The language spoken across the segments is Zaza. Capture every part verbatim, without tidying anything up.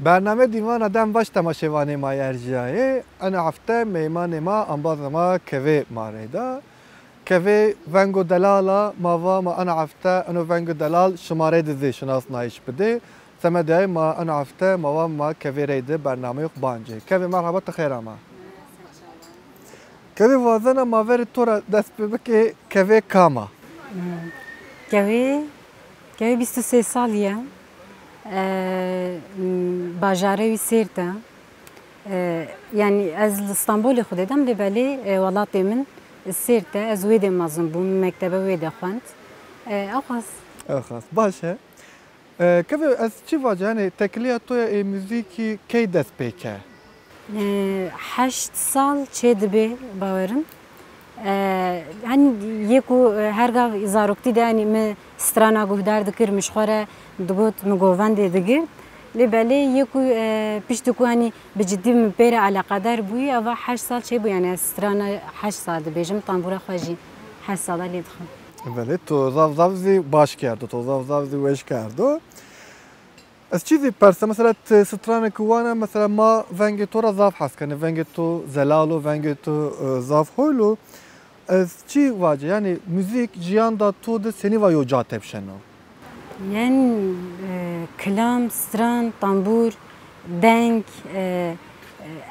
Bername Dîvana dem baş temaşevanê ma ercîyayê. Ena hefte meymanê ma, embazê ma kevê ma reyda. Kevê Vengo Delal a, ma va ma ena hefte eno Vengo Delal şima reyde zî şinasnayîş bidê. Semedê ay ma ena hefte ma va ma kevê reyde bernameyê xo bancê. Kevê merheba, ti xêr ama. Kevê wazena ma verê to ra dest pê bikê, kevê kam a? Hmm. Kevê, kevê bîst û sê salî ya. E, m, bajarê wî Sêrt a. E, yanî ez li Stenbolê xo de dem, lê belê, e, welatê min Sêrt e. Ez wê de mezin bûm, mektebe wê de xwend. E, ewqas. Ewqas. Baş e. E, kevê ez çi vaca, yanî tekiliya to ya ê muzîkî key dest pê ke? E, heşt sal çêdibe bawerim. E, hanî yê ku, e, her gav zaroktî de, hanî mi strana guhdar dikir, mi ji xwe re digot, mi govendê digir. Lê belê yê ku, e, piştî ku, hanî bi cidî mi pê re eleqedar bûyî, eva heşt sal çêbû, yanî ez strana heşt sal dibêjim, tambûra xwe jî heşt sal a lê dixwim. Belê, to zaf zaf zî baş kerdo, to zaf zaf zî weş kerdo. Ez çî zî persa, mesela ti stranekî wana, mesela ma vengê to ra zaf hes kenê, vengê to zelal o, vengê to, e, zaf hoyl o. Ez çî vace, yanî muzîk jiyanda to de senî va yo ca tepşeno? Yanî, e, kilam, stran, tambûr, deng, e,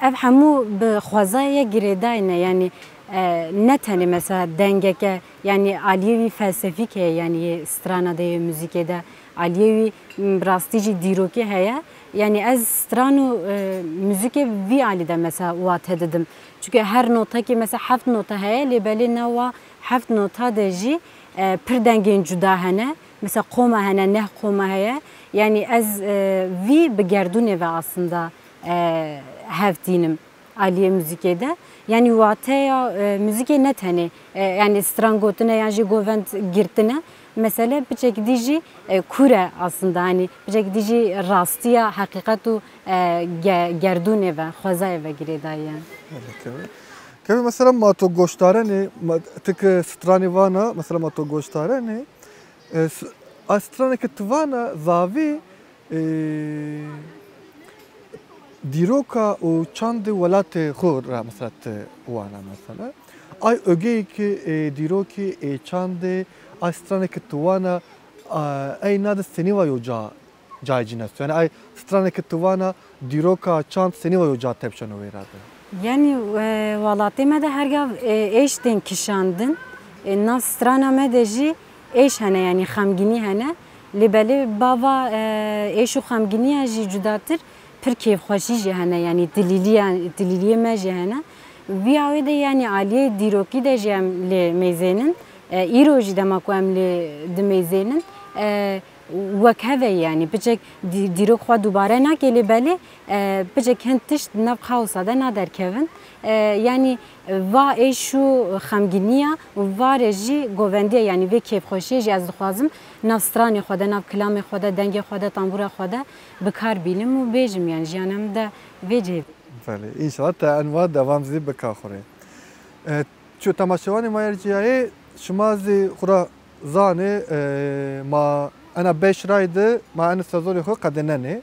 ev hemû bi xwezayê girêdayî ne. Yanî, e, ne tenê mesela dengeke, yanî aliyê wî felsefîk heye, yanî yê strana de, yê muzîkê de. Aliyê wî, m, rastî jî dîrokî heye. Yanî ez stran û, e, muzîkê vî alî de mesela wate didim. Çunke her notekî mesela heft nota heye, lê belê newa heft nota de jî, e, pir dengên cuda hene. Mesela qoma hene, neh qoma heye. Yanî ez, e, vî bi gerdûnê ve aslında, e, hev tînim aliyê muzîkê de. Yanî wateya, e, muzîkê ne tenê, e, yanî stran gotine yan jî govend girtine. Mesele piçek dî jî, e, kûr e aslında. Yanî piçek dî jî rastîya, heqîqet û, e, ge-, gerdûnê ve, xwezayê ve girêdayî ye. Belê, kevê. Kevê mesela ma to goşdarenê, ma, ti ki stranî vana, mesela ma to goşdarenê, e, s-, a stranê ki ti vana zavî, e, dîroka û çandê welatê xo ra mesela ti wana mesela. Ay ögeyî ki, e, dîrokî, e, çandê, ay stranê ki ti wana, a, ey na de senî va yo ca cayê cînes. Yanî ay stranê ki ti vana dîroka çand senî va yo ca tepşeno wêra de? Yanî, e, welatê me de her gav, e, êş tên kişandin. E, nav strana me de jî êş hene, yanî xemgînî hene. Lê belê bava, e, êş û xemgînîya jî cudatir pir kêfxweşî jî hene, yanî dilîlîya, dilîlîyê me jî hene. Vî awê de yanî aliyê dîrokî de jî em lê meyzênin. E, îro jî dema ku em lê dimeyzênin. E, Wek heve yanî, piçek dî-, dîrok xwe dubare nake, lê belê, e, piçek hin tişt nav kaosa de naderkevin. E, yanî, va êş û xemgînîya, va re jî govendîya, yanî vê kêfxweşîye jî ez dixwazim nav stranê xwe de, nav kilamê xwe de, dengê xwe de, tambûra xwe de bi kar bînim û bêjim, yanî jiyana min de vê cihê. Belê, înşallah te enwa dewam zî bika xwu rê. E, ço temaşevanê ma ercîyayê, şima zî xwu ra zanê, e, ma ena beş ray de ma ena sezonê xwu qedênenê.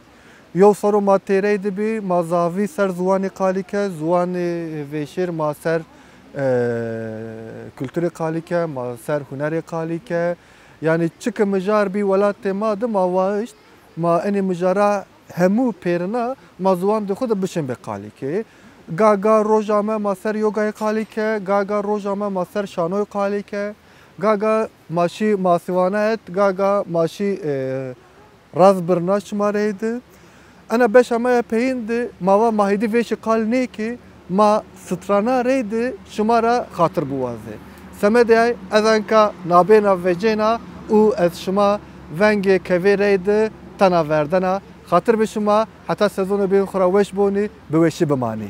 Yew serro ma têrey de bî, ma zavî ser ziwanê qalî ke, ziwanê vêşêr ma ser, e, kulturê qalî ke, ma ser hunerê qalî ke. Yanî çike mijar bî welatê ma de ma waşt, ma enê mijara hemû pêrina ma ziwandê xwu de bişên bê qalî ke. Ga ga roja me ma ser yogayê qalî ke, ga ga roja me ma ser şanoyê qalî ke, ga ga ma şî masîvane het, ga ga ma şî, e, raz birna şima reyde. Ena beşa me ya peyîn de ma va ma hêdî vêşî qal nêkê, ma strana reyde şima ra xatir biwazê. Semedê ay ez enka nabêna vecêna û ez şima vengê kevê reyde tena verdena. Xatir bi şima, heta sezonê bîn xwu ra weş bonî, bi weşî bimanî.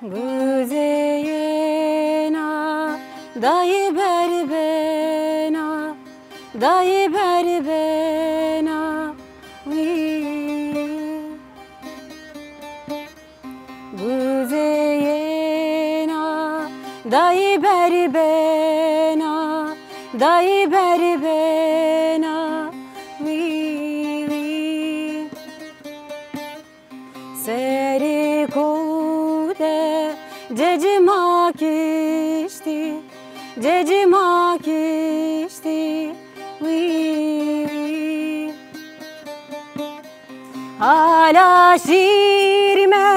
Guzeyêna dayî berbena, dayî berbena wî. Guzeyêna dayî berbena, dayî berbena wî wî. Serê kow de cecima kiştî, cecima kiştî wî wî. Ala şîrme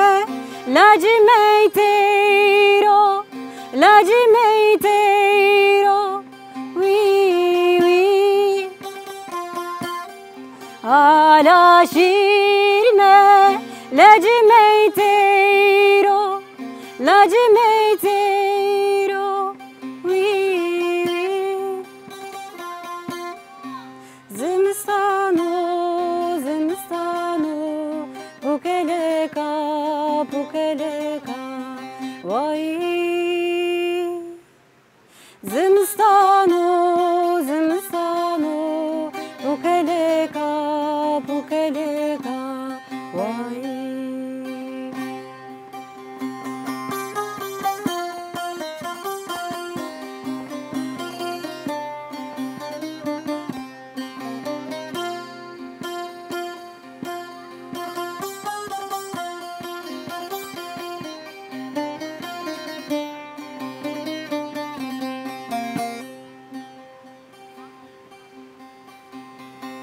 lacimey teyro, lacimey teyro wî wî. Ala şîrme lacimey teyro, lacimey teyro wî wî. Zimistano, zimistano, pukeleka, pukeleka, way. Zimistano, zimistano, pukeleka, pukeleka, way.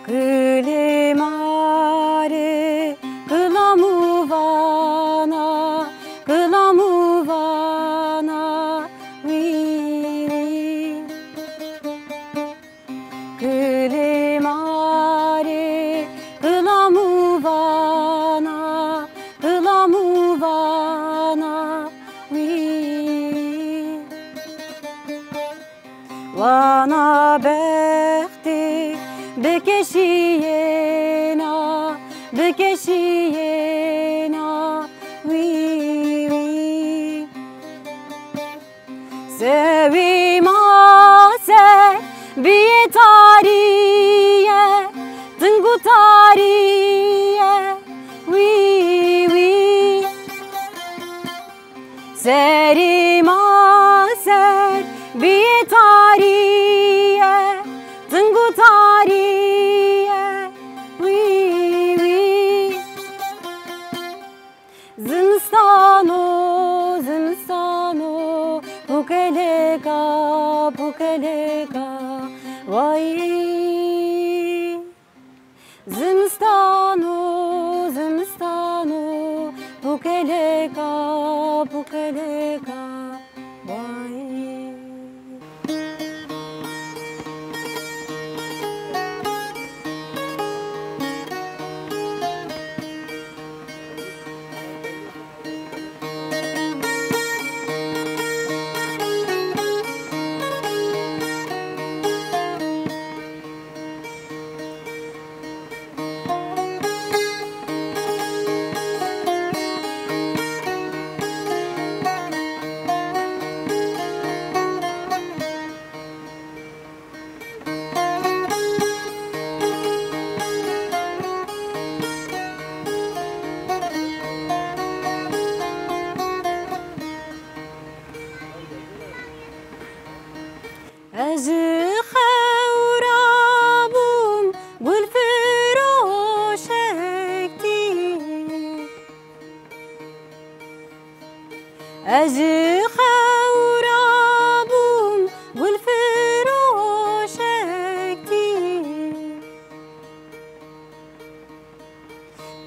Kilê ma rê kilamû vana, kilamû vana wî wî. Kilê ma rê kilamû vana, kilamû vana wî. Vana bextê bikeşîyêna, bikeşîyêna wî wî. Sewî ma ser bîyê tarîye, ting û tarîye wî wî. Serî ma ser bîyê tarîye, ting û tarîye wî wî. Zimistano, zimistano, pukeleka, pukeleka, way. Zimistano, zimistano, pukeleka, pukeleka, way. Ez xew ra bûm gulfiroşek dî. Ez xew ra bûm gulfiroşek dî.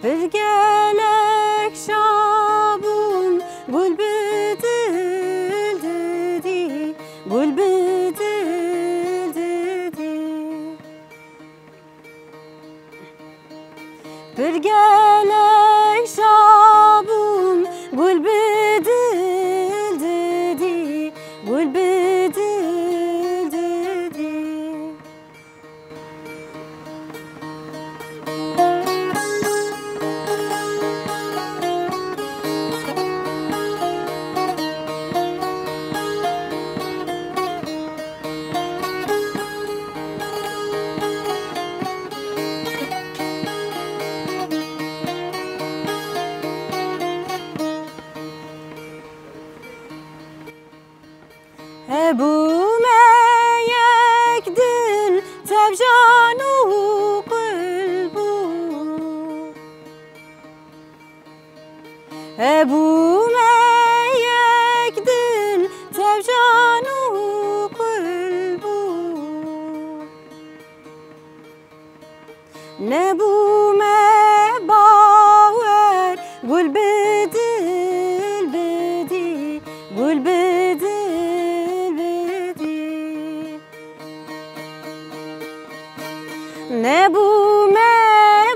Pir gelek şa bûm gul bi dil didî, gul bi dil didî. Pir gelek şa bûm gul bi dil didî. Nebûme yek dil, tev can û kul bû. Nebûme bawer, gul bi dil bidî, gul bi dil bidî. Nebûme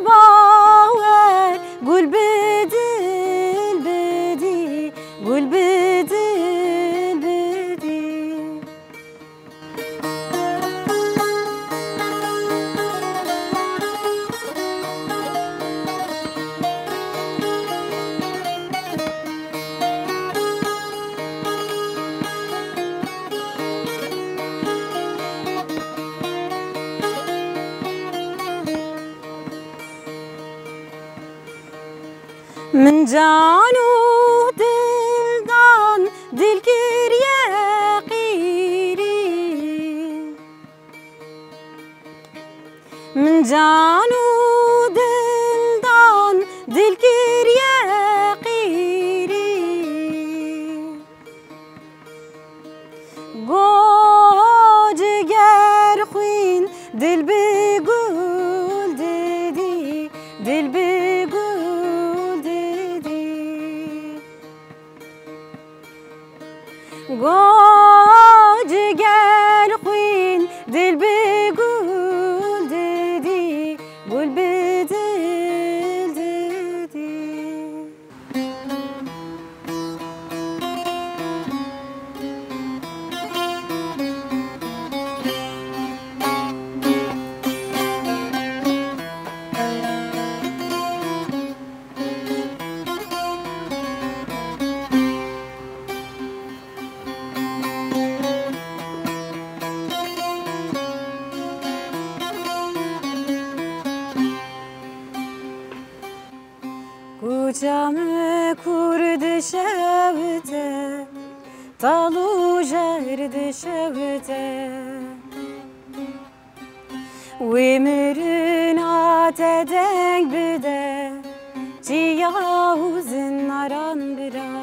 bawer, gul bi dil bidî, gul bi dil bidî. Min can û dil dan, dil kiriye qîrî. Min can û dil dan, dil kiriye qîrî. Go ciger xwîn, dil bi gul didî, dil bi gul didî. Go ciger xwîn, dil bi gul didî, gul bi dil didî. Kuça mi kur dişewite, tal û jer dişewite. Wê mirin a te deng bide, çiya û zinaran bira.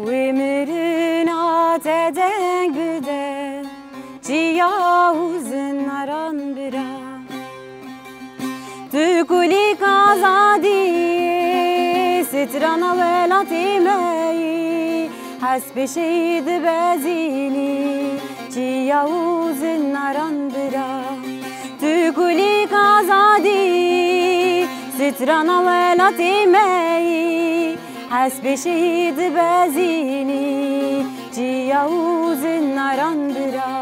Wê mirin a te deng bide, çiya û zinaran bira. Tu kulîk azadî, strana welatê me yî, hespê şehîd bezînî, çiya û zinaran bira. Tu kulîk azadî, strana welatê me yî, hespê şehîd bezînî, çiya û zinaran bira.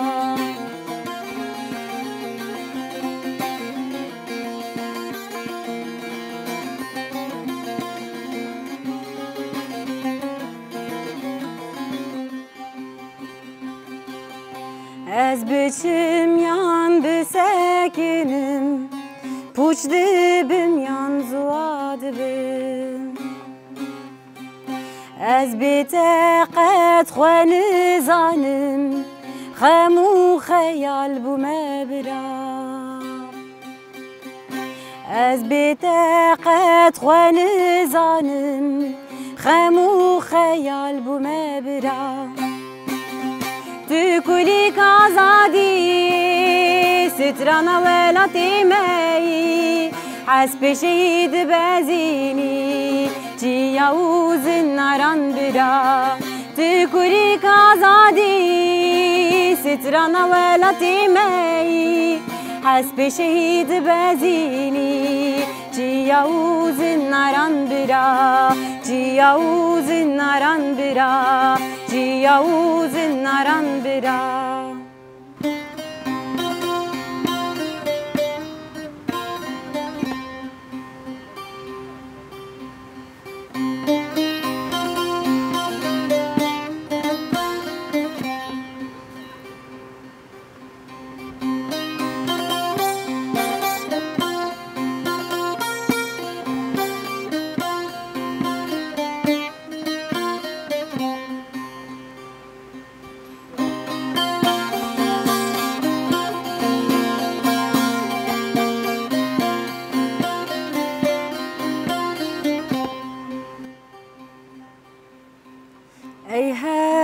Ez biçim yan bisekinim, pûç dibim yan zuwa dibim. Ez bê te qet xwe nizanim, xem û xeyal bûme bira. Ez bê te qet xwe nizanim, xem û xeyal bûme bira. Tu kulîk azadî, strana welatê me yî, hespê şehîd bezînî, çiya û zinaran bira. Tu kulîk azadî, strana welatê me yî, hespê şehîd bezînî, çiya û zinaran bira, çiya û zinaran bira, çiya û zinaran bira.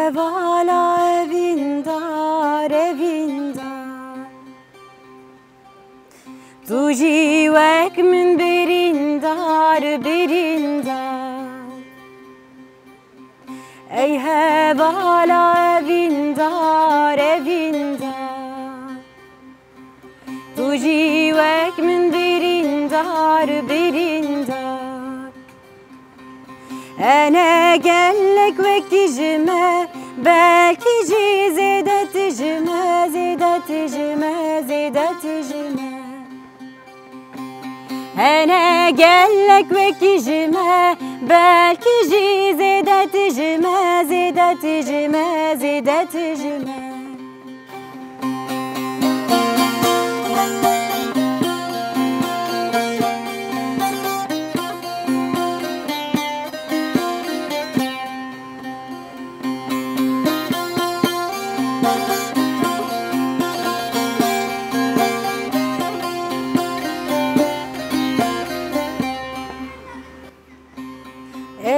Hevala evîndar, evîndar. Tu jî wek min birîndar, birîndar. Ey hevala evîndar, evîndar. Tu jî wek min birîndar, birîndar. Hene gelek wekî ji me, belkî jî zêdetî ji me, zêdetî ji me, zêdetî ji me. Hene gelek wekî ji me, belkî jî zêdetî ji me, zêdetî ji me, zêdetî ji me.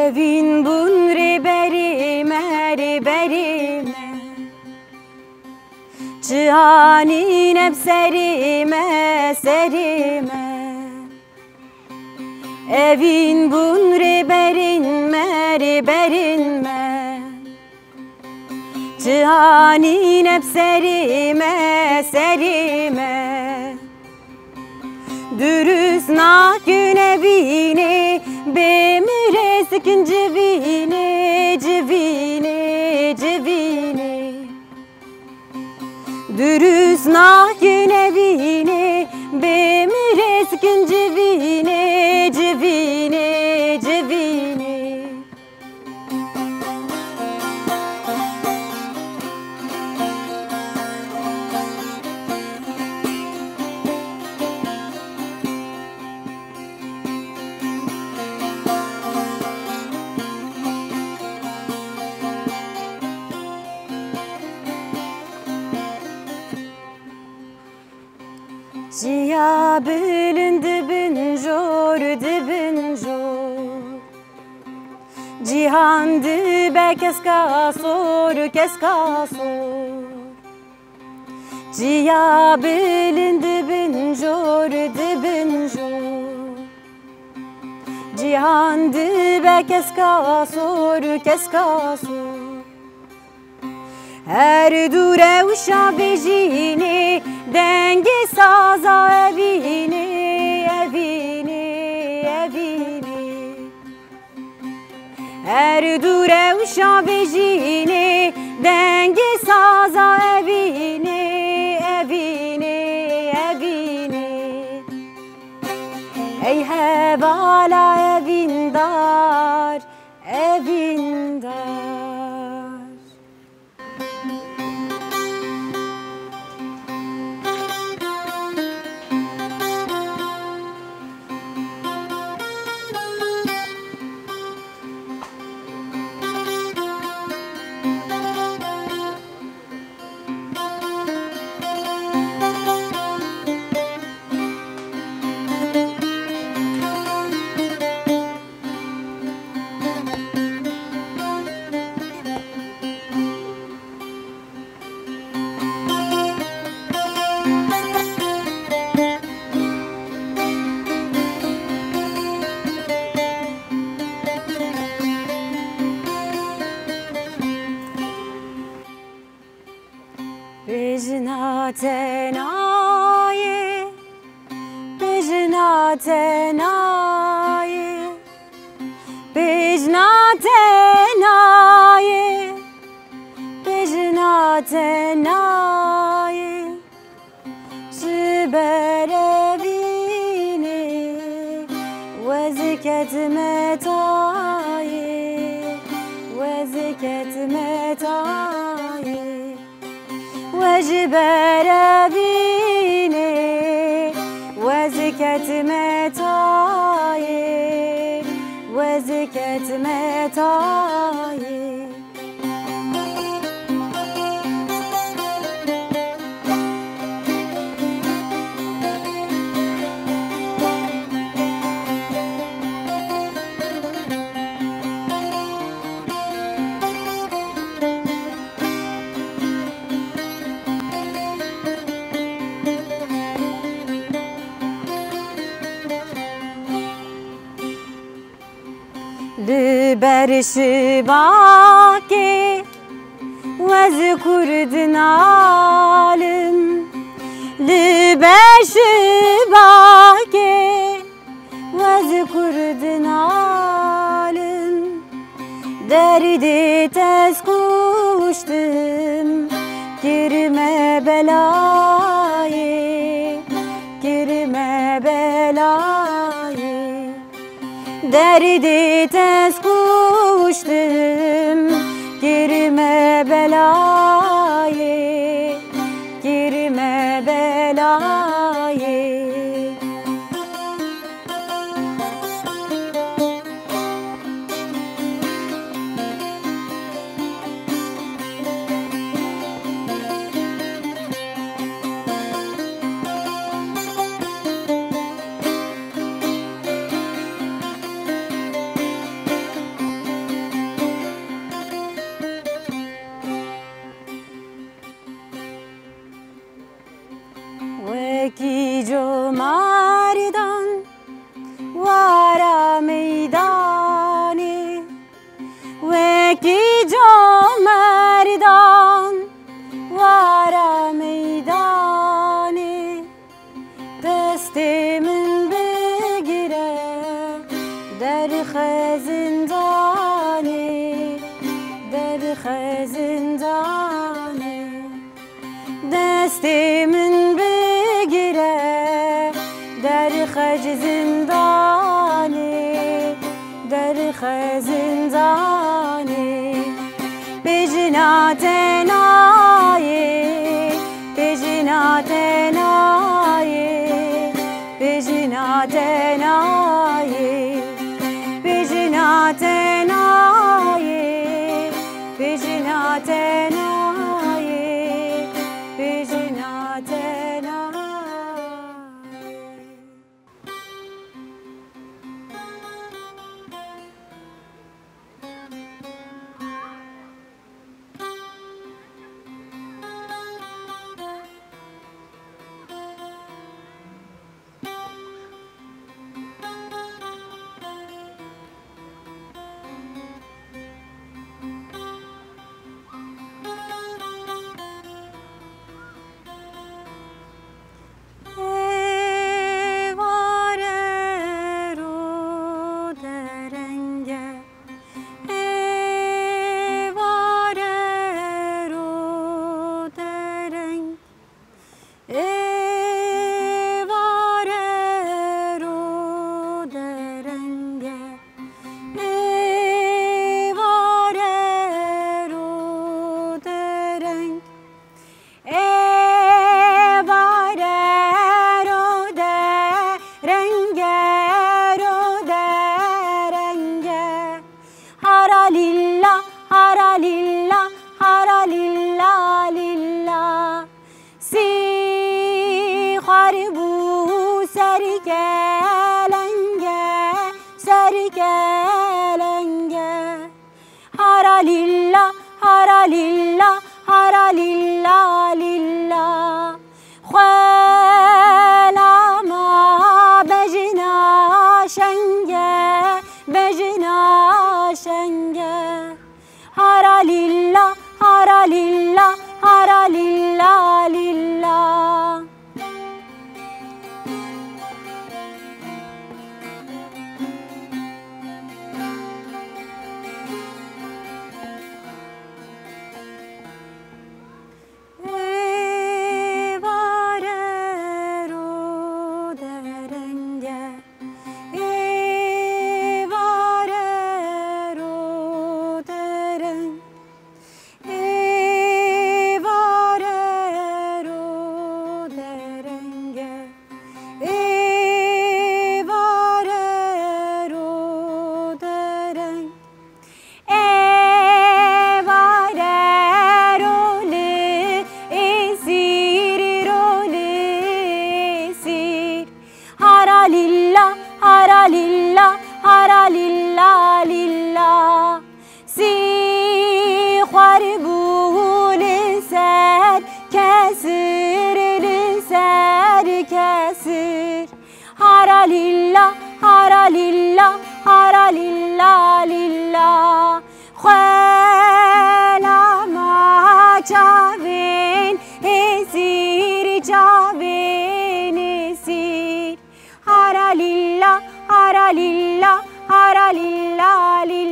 Evîn bûn rêberê me, rêberê me. Çihanîn eb serê me, serê me. Evîn bûn rêberên me, rêberên me. Cihanî neb serê me, serê me. Durust nakin evînê, bê mi rê sikin civînê, civînê, civînê. Durust nakin evînê, bê mi rê sikin civînê, civînê, civînê. Ciya bilind dibin jor, dibin jor. Cîhan dibe keska sor, keska sor. Ciya bilind dibin jor, dibin jor. Cîhan dibe keska sor, keska sor. Her du rewşa vejînê, dengê saza evînê, evînê, evînê. Her du rewşa vejînê, dengê saza evînê, evînê, evînê. Ey hevala evîndar, evîndar. Pêjna tenayê, pêjna tenayê, pêjna tenayê, pêjna tenayê. Ji ber evînê wezî ketime tayê, wezî ketime tayê. We ji ber evînê wezî ketime tayê, wezî ketime tayê. Li ber şibakê wez kurdin alim, li ber şibakê wez kurdin alim. Derdê tez kuştim, kirime belayê, kirime belayê. Derdê tez kuştim, kirime belayê, kirime belayê. Wekî comerdan wara meydanê, wekî comerdan wara meydanê. Destê min bigire, derxe zindanê, derxe zindanê. Destê min bigire, derxe zindanê, derxe zindanê. Bejina tenayê, bejina tenayê, bejina tenayê, bejina tenayê, bejina tenayê, bejina tenayê. Êvare ro derenge, êvare ro dereng, êvare ro derenge, êvare ro dereng. Êvare ro derenge, ro derenge. Hara lilla, hara lilla, hara lilla, lilla. Sî xwarî bû serê kelenge, serê kelenge. Hara lilla, hara lilla, hara lilla, lilla. Xwela ma bejina şenge, bejina şenge. Hara lilla, hara lilla, hara lilla, lilla. Êvare ro derenge, êvare ro dereng. Êvare ro derenge, êvare ro dereng. Êvare ro li êsîr, ro li êsîr. Hara lilla, hara lilla, hara lilla, lilla. Sî xwarî bû li ser kesir, li ser kesir. Hara lilla, hara lilla, hara lilla, Lilla, hara lilla, lilla.